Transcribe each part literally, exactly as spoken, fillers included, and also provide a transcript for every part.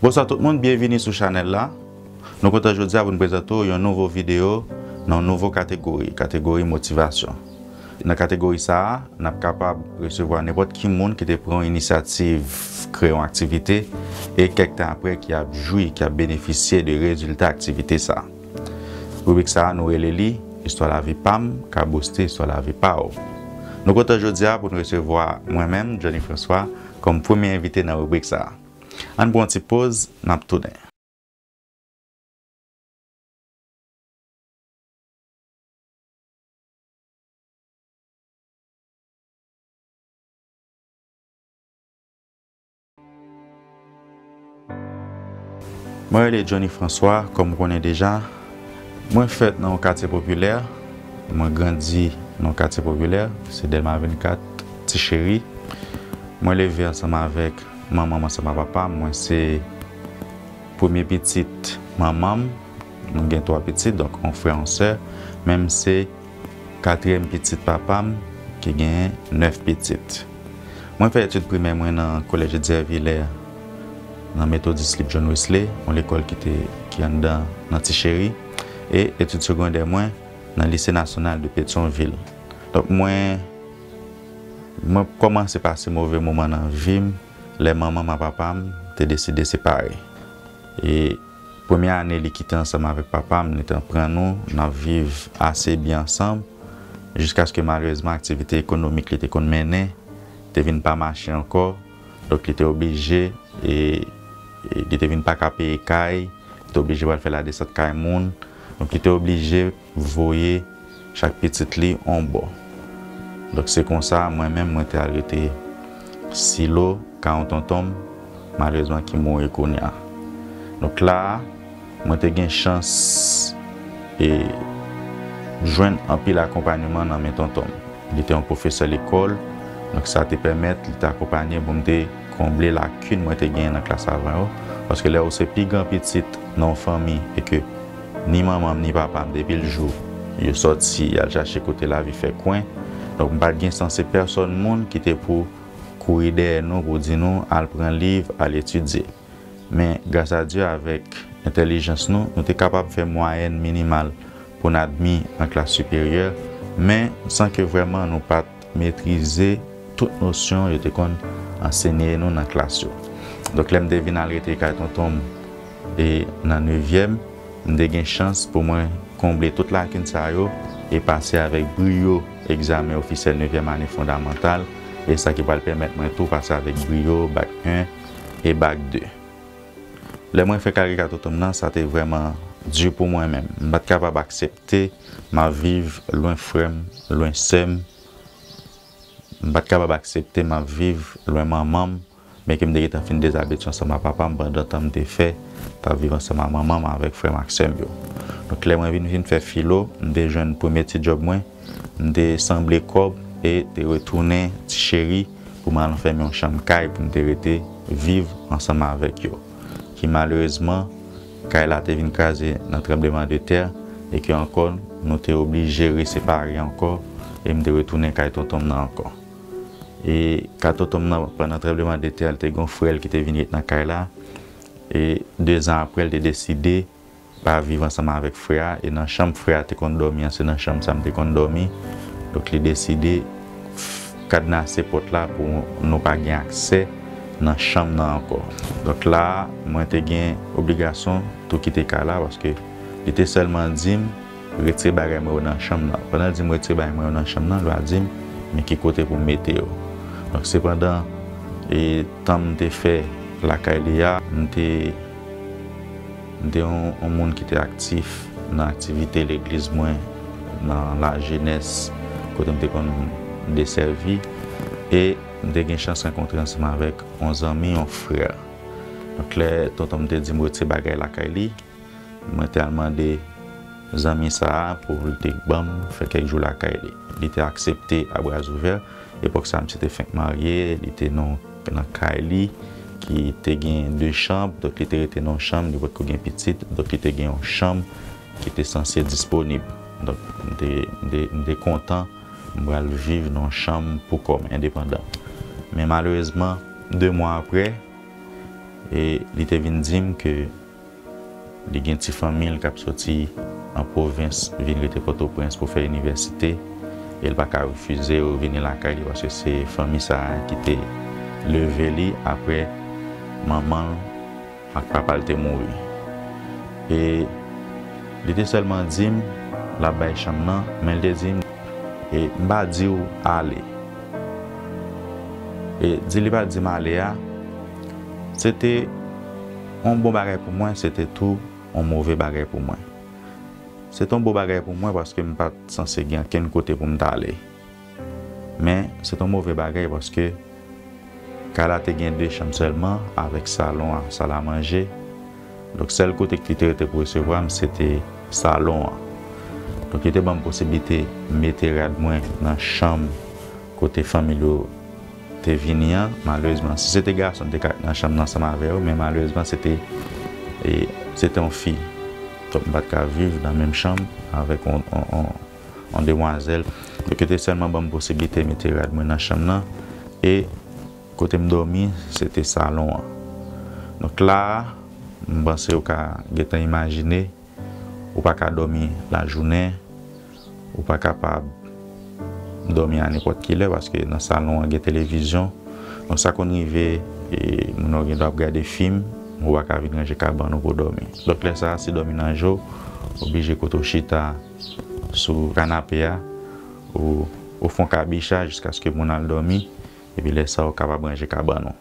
Bonswa tout moun, byenvini sou chanèl la. Nou kontan jodi a pou n prezante w yon nouvo videyo nan yon nouvo kategori, kategori motivasyon. Nan kategori sa a, n ap kapab resevwa nenpòt ki moun ki te pran yon inisyativ kreye yon aktivite e kèk tan apre ki ap jwi, ki ap benefisye de rezilta aktivite sa a. Ribrik sa a, nou rele li Istwa Lavi Pa M, ka bouste istwa lavi pa w. Nou kontan jodi a pou n resevwa mwen menm, Johnny François, kòm premye envite nan ribrik sa a. Ann pran yon ti poz, n ap tounen. Mwen rele Johnny François, kòm ou konnen deja. Mwen fèt nan yon katye popilè. Mwen grandi nan yon katye popilè. Se Dèlma vennkat, Ti Cheri. Mwen leve ansanm avèk manman m, ansanm ak papa m. Mwen se premye pitit manman m. Nou gen twa pitit, donk yon frè, yon sè. Men m se katriyèm pitit papa m, ki genyen nèf pitit. Mwen fè etid primè mwen nan Kolèj Eddy Villers, nan Metodis Lib John Wesley, yon lekòl ki te, ki anndan nan Ti Cheri, e etid segondè mwen nan Lise Nasyonal de Petyonvil. Donk, mwen, mwen kòmanse pase move moman nan vi m lè manman m ak papa m te deside separe. E premye ane li kite ansanm avèk papa m, li te pran nou, n ap viv ase byen ansanm, jiskaske malerezman aktivite ekonomik li te konn mennen te vin pa mache ankò. Donk, li te oblije, e, e li te vin pa ka peye kay, li te oblije pral fè ladesant kay moun. Donk, li te oblije voye chak pitit li yon bò. Donk, se konsa, mwen menm, mwen te al rete Silo, ka yon tonton m, malerezman, ki mouri kounye a. Donk, la a, mwen te gen chans e jwenn anpil akonpayman nan men tonton m. Li te yon pwofesè lekòl, donk sa te pèmèt li te akonpaye m pou m te konble lakin mwen te genyen nan klas avan yo. Paske lè ou se pi gran pitit nan yon fanmi e ke ni manman m ni papa m depi l jou yo sòti, y al chache kote lavi fè kwen. Donk, m pa t gen sanse pèsòn moun ki te pou kouri dèyè nou pou di nou al pran liv, al etidye. Men, gras a Dye, avèk entèlijans nou, nou te kapab fè mwayèn minimal pou n admi an klas siperyè, men san ke vrèman nou pa t metrize tout nosyon yo te konn ansenye nou nan klas yo. Donk, lè m te vin al rete kay tonton m e nan nevyèm, m te gen chans pou mwen konble tout lakin sa yo e pase avèk briyo egzamen ofisyèl nevyèm ane fondamantal, e sa ki pral pèmèt mwen tou pase avèk briyo bak en e bak de. Lè mwen fè kare ka tonton m nan, sa te vrèman di pou mwen menm. M pa t kapab aksepte m ap viv lwen frè m, lwen sè m. M pa t kapab aksepte m ap viv lwen manman m, byenke m te gentan fin dezabitye ansanm ak papa m pandan tan m te fè t ap viv ansanm ak manman m avèk frè m ak sè m yo. Donk, lè mwen vin, vin fè filo, m te jwenn premye ti djòb mwen, m te sanble kòb e te retounen Ti Cheri pou m al anfèmen yon chanm kay pou m te rete viv ansanm avèk yo. Ki malerezman, kay la te vin kraze nan tranblemanntè e ke ankò nou te oblije resepare ankò e m te retounen kay tonton m nan ankò. E kay tonton m nan, pandan tranblemanntè a, li te gen yon frè l ki te vin ret nan kay la. E dezan apre, li te deside pa viv ansanm avèk frè a, e nan chanm frè a te konn dòmi an, se nan chanm sa m te konn dòmi. Donk, li deside f-, kadnase pòt la pou nou pa gen aksè nan chanm nan ankò. Donk, la a, mwen te gen obligasyon tou kite kay la, paske li te sèlman di m, "Retire bagay mwen yo nan chanm nan." Pandan l di m, "Retire bagay mwen yo nan chanm nan," l pa di m, "Men ki kote pou m mete yo." Donk, se pandan, e, tan m te fè lakay li a, m te M te yon, yon moun ki te aktif nan aktivite legliz mwen, nan lajenès, kote m te konn desèvi, e m te gen chans rankontre ansanm avèk yon zanmi, yon frè. Donk, lè tonton m te di m retire bagay lakay li, mwen te al mande zanmi sa a pou l te ban m fè kèk jou lakay li. Li te aksepte a bra ouvè. Epòk sa, misye te fenk marye, li te nan, nan kay li, ki te gen de chanm, donk li te rete nan yon chanm, li potko gen pitit, donk li te gen yon chanm ki te sanse disponib. Donk, m te, m te, m te kontan, m pral viv nan yon chanm pou kò m, endepandan. Men malerezman, de mwa apre, E li te vin di m ke li gen ti fanmi l k ap soti an pwovens vin rete Pòtoprens pou fè inivèsite, e l pa ka refize yo vini lakay li paske se fanmi sa a ki te leve li apre manman l ak papa l te mouri. E li te sèlman di m l ap bay chanm nan, men l te di m, e m pa di w ale. E di li pa di m ale a, se te yon bon bagay pou mwen, se te tou yon move bagay pou mwen. Se te yon bon bagay pou mwen paske m pa t sanse gen ankenn kote pou m t ale. Men, se te yon move bagay paske kay la te gen de chanm sèlman avèk salon a, sal a manje. Donk, sèl kote ki te rete pou resevwa m, se te salon an. Donk, yo te ban m posiblite mete rad mwen nan chanm kote fanmi l yo te vini an. Malerezman, si se te gason, m te ka nan chanm nan ansanm avè yo, men malerezman, se te, e, se te yon fi. Donk, m pa t ka viv nan menm chanm avèk yon, yon, yon, yon demwazèl. Donk, yo te sèlman ban m posiblite mete rad mwen nan chanm nan. E kote m dòmi, se te salon an. Donk, la a, m panse w ka gentan imajine, ou pa ka dòmi lajounen, ou pa kapab dòmi a nenpòt ki lè, paske nan salon an gen televizyon. Donk, sa konn rive, e, moun nan gen dwa ap gade fim, ou pa ka vin ranje kabann ou pou w dòmi. Donk, lè sa a, si dòmi nan je w, oblije kote w chita sou kanape a, ou, ou fè yon kabich a jiskaske moun al dòmi, epi lè sa a, ou kapab ranje kabann ou.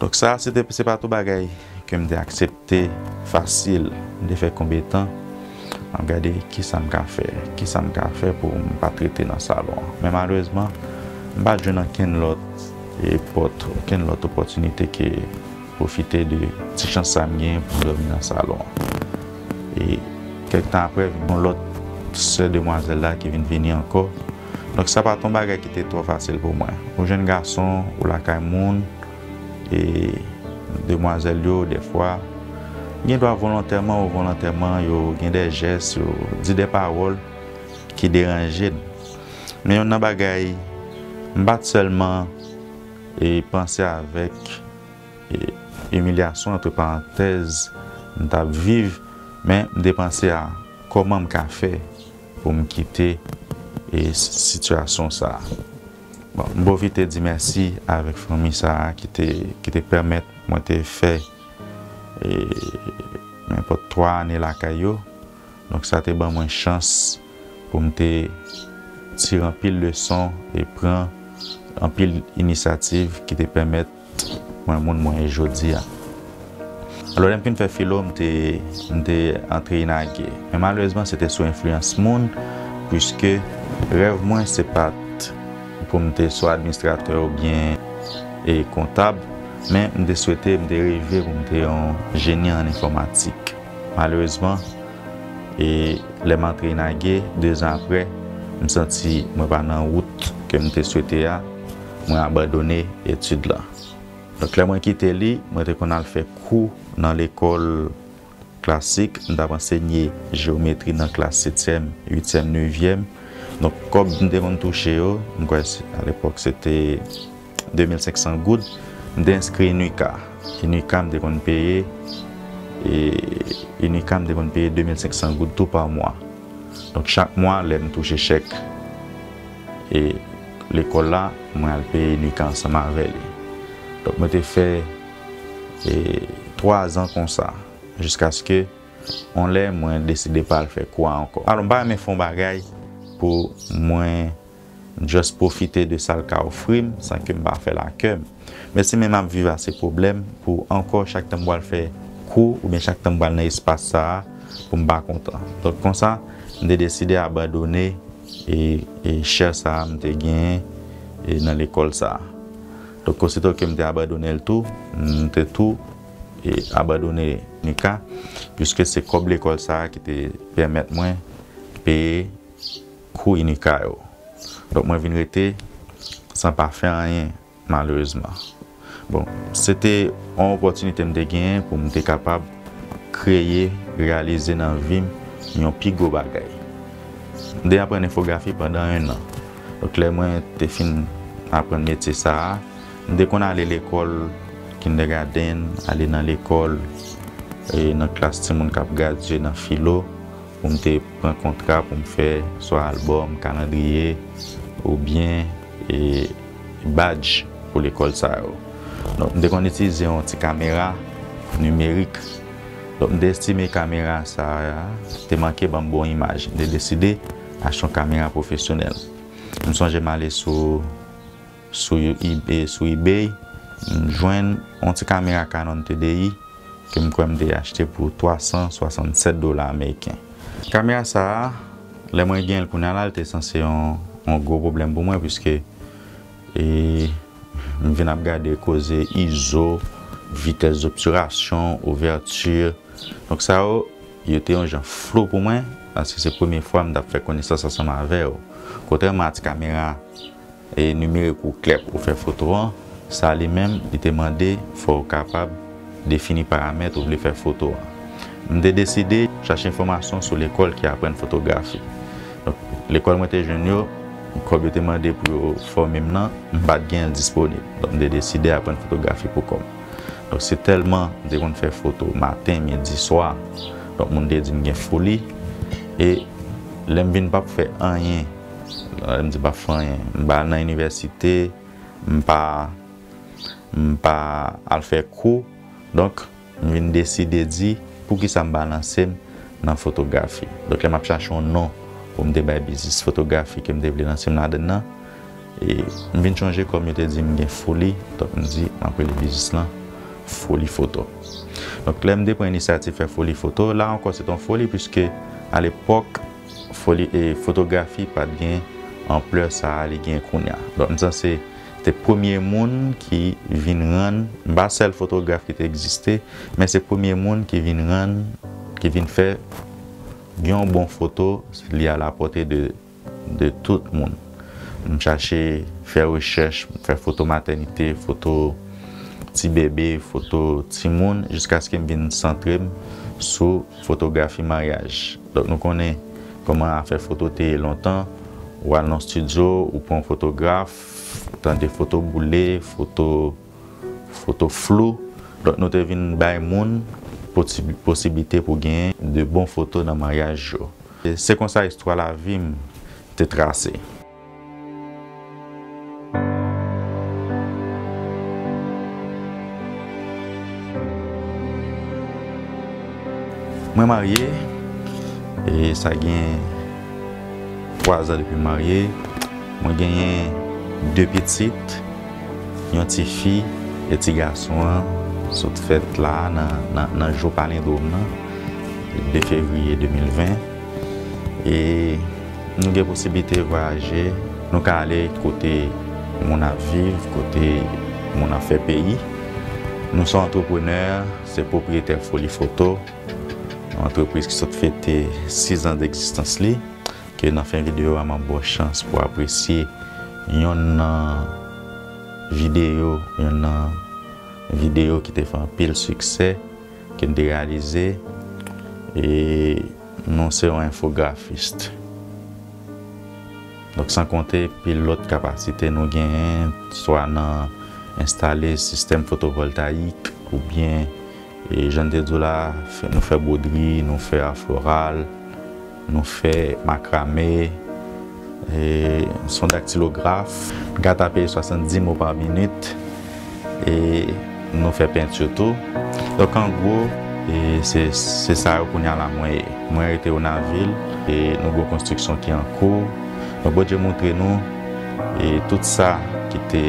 Donk sa, se te, se pa tou bagay ke m te aksepte fasil. M te fè konbyen tan m ap gade kisa m ka fè, kisa m ka fè pou m pa t rete nan salon an. Men malerezman, m pa t jwenn ankenn lòt, e, pòt, okenn lòt opòtinite ke pwofite de ti chans sa m genyen pou m dòmi nan salon an. E kèk tan apre, vin yon lòt sè demwazèl la ki vin vini ankò. Donk, sa pa t yon bagay ki te twò fasil pou mwen. Ou jèn gason, ou lakay moun, e demwazèl yo, dèfwa, gen dwa volontèman ou envolontèman, yo gen de jès, yo di de pawòl ki deranje n. Men youn nan bagay, m pa t sèlman, e, panse avèk, e, imilyasyon, antre parantèz, m t ap viv, men m te panse a kòman m ka fè pou m kite, e, s-, sitiyasyon sa a. Bon, m pwofite di mèsi avèk fanmi sa a ki te, ki te pèmèt mwen te fè, e, nenpòt twa ane lakay yo. Donk, sa te ban mwen chans pou m te tire anpil leson e pran anpil inisyativ ki te pèmèt mwen moun mwen ye jodi a. Alò, lè m fin fè filo, m te, m te antre INAGE. Men malerezman, se te sou enfliyans moun, piske rèv mwen, se pa t pou m te swa administratè oubyen, e, kontab, men m te swete, m te reve pou m te yon jeni an enfòmatik. Malerezman, e lè m antre INAGE, dezan apre, m santi mwen pa nan wout ke m te swete a, mwen abandone etid lan. Donk, lè mwen kite li, mwen te konn al fè kou nan lekòl klasik, m t ap ansenye jewometri nan klas setyèm, uityèm, nevyèm. Donk, kòb m te konn touche yo, m kwè se, alepòk, se te de mil senk san goud, m te enskri UNICA. UNICA, m te konn peye, e UNICA, m te konn peye de mil senk san goud tou pa mwa. Donk, chak mwa, lè m touche chèk, e lekòl la, mwen al peye UNICA ansanm avè li. Donk, mwen te fè, e, twa zan konsa, jiskaske yon lè, mwen deside pa al fè kou a ankò. Alò, m pa renmen fè yon bagay pou mwen just pwofite de sa l ka ofri m, san ke m pa fè l a kè m. Men si menm m ap viv ase pwoblèm pou ankò chak tan m pral fè kou, oubyen chak tan m pral nan espas sa a, pou m pa kontan. Donk, konsa, m te deside abandone, e, e chè sa a m te genyen, e, nan lekòl sa a. Donk, osito ke m te abandone l tou, m te tou, e, abandone UNICA, piske se kòb lekòl sa a ki te pèmèt mwen peye kou UNICA yo. Donk, mwen vin rete san pa fè anyen, malerezman. Bon, se te yon opòtinite m te genyen pou m te kapab kreye, reyalize nan vi m yon pi gwo bagay. M te aprann enfografi pandan en an. Donk, lè mwen te fin aprann metye sa a, m te konn ale lekòl kindergarten, ale nan lekòl, e nan klas timoun k ap gradye nan filo, pou m te pran kontra pou m fè swa albòm, kalandriye, oubyen, e, badj pou lekòl sa yo. Donk, m te konn itilize yon ti kamera nimerik. Donk, m te estime kamera sa a te manke ban m bon imaj. M te deside achte yon kamera pwofesyonèl. M sonje m ale sou, sou, sou eBay, m jwenn yon ti kamera Canon T D I ke m kwè m te achte pou twa san swasannsèt dola ameriken. Kamera sa a, lè mwen gen l kounye a la, l te sanse yon, yon gwo pwoblèm pou mwen, piske, e, m vin ap gade koze izo, vitès zobtirasyon, ouvèti. Donk sa yo, yo te yon jan flou pou mwen, paske se premye fwa m t ap fè konesans ansanm avè yo. Kontrèman a ti kamera e nimerik ou klè pou fè foto an, sa li menm, li te mande fò w kapab defini paramèt ou vle fè foto an. M te deside chache enfòmasyon sou lekòl ki aprann fotografi. Donk, lekòl mwen te jwenn yo, kòb yo te mande pou yo fòme m nan, m pa t gen l disponib. Donk, m te deside aprann fotografi pou kò m. Donk, se tèlman m te konn fè foto maten, midi, swa. Donk, moun te di m gen foli. E lè m vin p ap fè anyen, lè m di m p ap fè anyen, m pa al nan inivèsite, m pa, m pa al fè kou. Donk, m vin deside di, poukisa m pa lanse m nan fotografi? Donk, lè m ap chache yon non pou m te bay biznis fotografi ke m te vle lanse m ladan nan, e m vin chonje kòm yo te di m gen foli, donk m di, m ap rele biznis lan Foli Foto. Donk, lè m te pran inisyativ fè Foli Foto, la ankò, se t on foli, piske alepòk, foli, e, fotografi pa t gen anplè sa a li gen kounye a. Donk, m sanse te premye moun ki vin rann, m pa sèl fotograf ki te egziste, men se premye moun ki vin rann, ki vin fè yon bon foto, li a la pòte de, de tout moun. M chache fè rechèch, fè foto matènite, foto ti bebe, foto timoun, jiskaske m vin santre m sou fotografi maryaj. Donk, nou konnen kòman afè foto te ye lontan. Ou al nan estidyo, ou pran fotograf, tande foto boule, foto, foto flou. Donk, nou te vin bay moun posi-, posiblite pou genyen de bon foto nan maryaj yo. E se konsa istwa lavi m te trase. Mwen marye, e sa gen twa zan depi m marye. Mwen genyen de pitit, yon ti fi, e ti gason an sot fèt la nan, nan, nan jou palendwòm nan, de fevriye de mil ven. E nou gen posiblite vwayaje, nou ka ale kote moun ap viv, kote moun ap fè peyi. Nou se antreprenè, se pwopriyetè Foli Foto, yon antrepriz ki sot fete sis an degzistans li, ke nan fen videyo a, m ap ba w chans pou w apresye yonn nan videyo, yonn nan videyo ki te fè anpil siksè, ke n te reyalize, e nou se yon enfografis. Donk, san konte pil lòt kapasite nou genyen, swa nan enstale sistèm fotovòltayik, oubyen, e, jan n te di w la, fè, nou fè bwodri, nou fè a floral, nou fè makrame, e, se yon daktilograf. Nou ka tape swasanndis mo pa minit, e nou fè penti tou. Donk, an gwo, e, se, se sa yo kounye a la mwen ye. Mwen rete Onavil, e nou gen yon konstriksyon ki an kou. Donk, Bondye montre nou, e tout sa ki te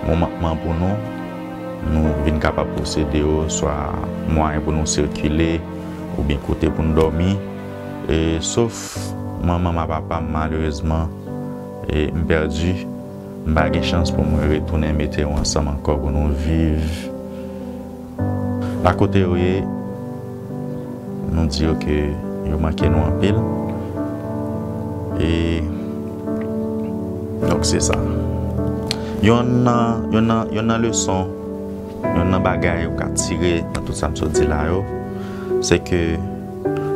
yon mankman pou nou, nou vin kapab posede yo, swa mwayen pou nou sikile, oubyen kote pou n dòmi. E, sof manman m ak papa m, malerezman, e, m pèdi. M pa gen chans pou mwen retounen mete yo ansanm ankò pou nou viv. La kote yo ye, nou di yo ke yo manke nou anpil. E, donk, se sa. Yonn nan, yonn nan, yonn nan leson, yonn nan bagay ou ka tire nan tout sa m sot di la yo, se ke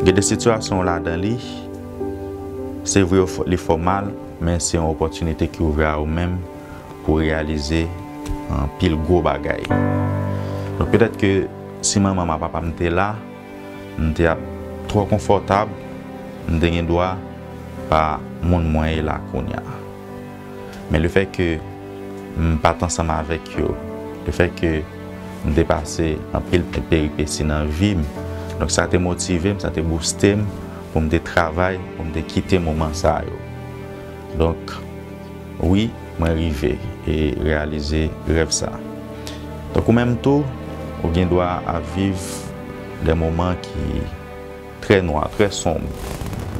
gen de sitiyasyon w ladan li, se vre, yo fè, li fè w mal, men se yon opòtinite ki ouvri a ou menm pou w reyalize anpil gwo bagay. Petèt ke si manman m ak papa m te la, m te ap twò konfòtab, m te gen dwa pa moun mwen ye la kounye a. Men lefètke m pa t ansanm avèk yo, lefètke m te pase anpil peripesi nan vi m, donk sa te motive m, sa te bouste m pou m te travay, pou m te kite moman sa yo. Donk, wi, mwen rive e reyalize rèv sa. Donk, ou menm tou, ou gen dwa ap viv de moman ki trè nwa, trè sonb,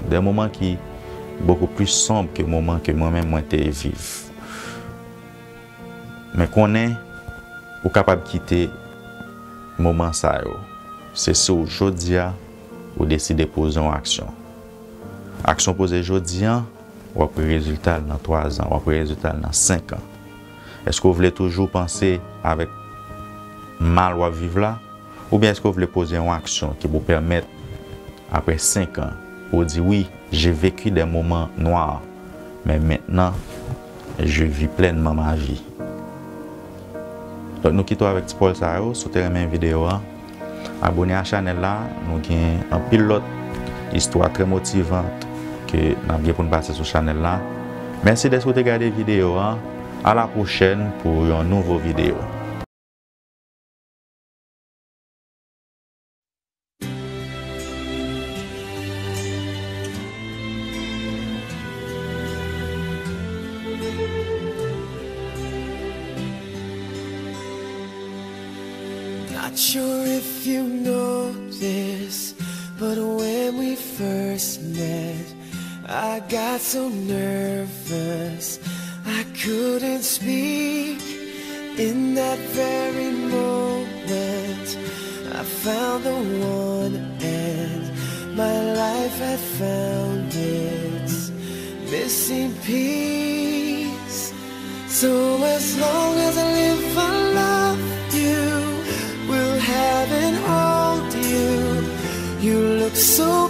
de moman ki bokou plis sonb ke moman ke mwen menm mwen te viv. Men konnen ou kapab kite moman sa yo. Se sou jodi a ou deside poze yon aksyon. Aksyon poze jodi a, w ap wè rezilta l nan twa zan, w ap wè rezilta l nan senk an. Èske w vle toujou panse avèk mal w ap viv la? Oubyen èske w vle poze yon aksyon ki pou pèmèt, apre senk an, pou w di, "Wi, j'ai vécu des moments noirs, mais maintenant, je vis pleinement ma vie"? Donk, nou kite w avèk ti pawòl sa yo. Si w te renmen videyo a, abone a chanèl la. Nou gen anpil lòt istwa trè motivan ke n ap gen pou n pase sou chanèl la. Mèsi dèske w te gade videyo a. A la pwochèn pou yon nouvo videyo. Not sure if you know this, but when we first met, I got so nervous I couldn't speak. In that very moment, I found the one, and my life had found its missing piece. So as long as I live, I love you, will have and hold you. You look so